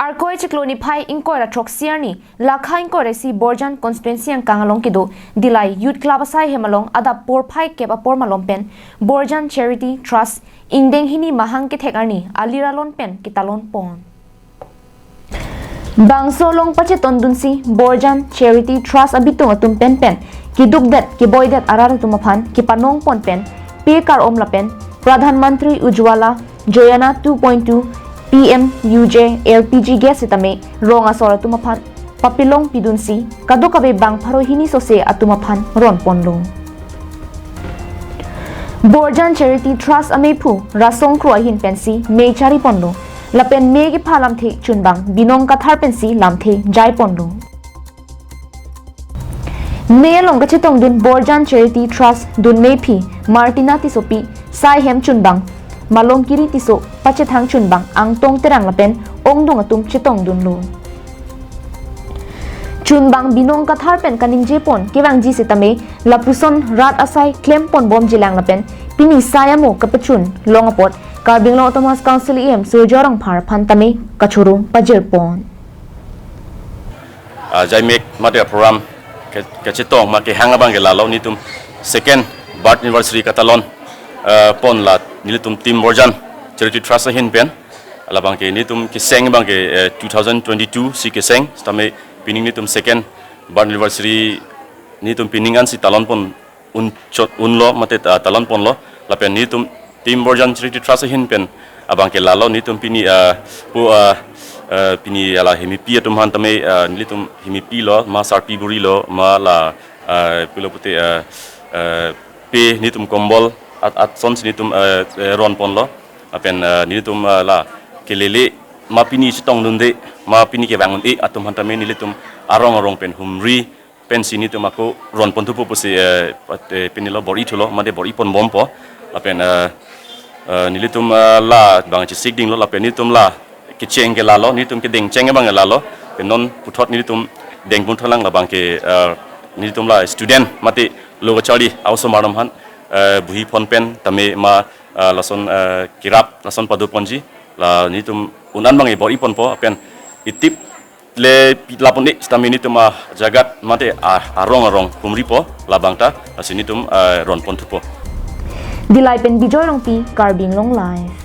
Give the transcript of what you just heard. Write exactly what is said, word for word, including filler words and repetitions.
Arkoi chiklo niphai ingkoi ra throksi arni, Lakha ingkoi ra isi Borjan constituency angkang along kedo Dillai Youth Club asai hem along adap porphai kep apor malom pen Borjan Charity Trust ingdeng hini mahang kethek arni alir alon pen ketalon pon. Bangso along pachetondunsi Borjan Charity Trust abitung atum penpen kedukdet keboidet arat atum aphan kepanong pon pen pe kar-om lapen Pradhan Mantri Ujjwala Yojana two point two, P M U J L P G gas sitame rong asor atum aphan papilong pidunsi kadokave bang pharo hini sose atum aphan ron ponlo. Borjan Charity Trust amephu Rasong Kro ahin pensi me chari ponlo. Lapen me kepha lamthe chunbang Binong Kathar pensi lamthe jai ponlo. Me along kachetongdun Borjan Charity Trust dun mephi Martina Tissopi, sai hem chunbang Malongkiri Tisso, pachethang chunbang Angtong Terang lapen ongdung atum chetongdunlo. Chunbang Binong Kathar pen kaningje pon kevangji sitame lapuson rat asai klem pon bomjilang lapen pini sai amo kapachun long apot Karbi Anglong Autonomous Council E M Surjya Rongphar aphan tame kachoro pajir pon. Ah, jaimek mate program ke, kachetong ma kehang abang ke lalo nelitum second birth anniversary katalon, ah, pon la nelitum Team Borjan Charity Trust ahin pen. Labang ke nelitum keseng abang ke, eh, two thousand twenty-two si keseng, sitame pining nelitum second birth anniversary nelitum pining ansi talon pon un chot unlo mate, ah, talon ponlo lapen nelitum Team Borjan Charity Trust ahin pen abang ke lalo nelitum pini, ah, pu, ah, ah, pini ala himipi atum aphan tame, ah, nelitum himipi lo ma sarpi buri lo ma la, ah, pulo pute, ah, ah, pe nelitum kombol at, at son si nelitum, ah, eh, ron ponlo lapen, ah, nelitum, ah, la kelele ma pini chetongdunde ma pini kevang un-e atum aphan tame nelitum arong arong pen humri pensi nelitum ako ron pon thupo pusi, eh, pat, eh, pini lo bor-i thulo mate bor-i pon bompo lapen, eh, eh, nelitum, eh, labang chesik dinglo lapen nelitum la kecheng ke lalo nelitum kedeng cheng abang ke lalo pen non puthot nelitum deng pon thulang labang ke, eh, nelitum la student mate lo kachari a-osomar atum aphan, eh, buhi pon pen tame ma, eh, lason, eh, kerap lason pado ponji la nelitum un-an abang ke bor-i ponpo pen itip le pi- lapon-e sitame nelitum ajagat mate, ah, arong arong humripo labang ta lasi nelitum, ah, ron pon thupo. Dillai pen Bijoy Rongpi, Karbi Anglong Live.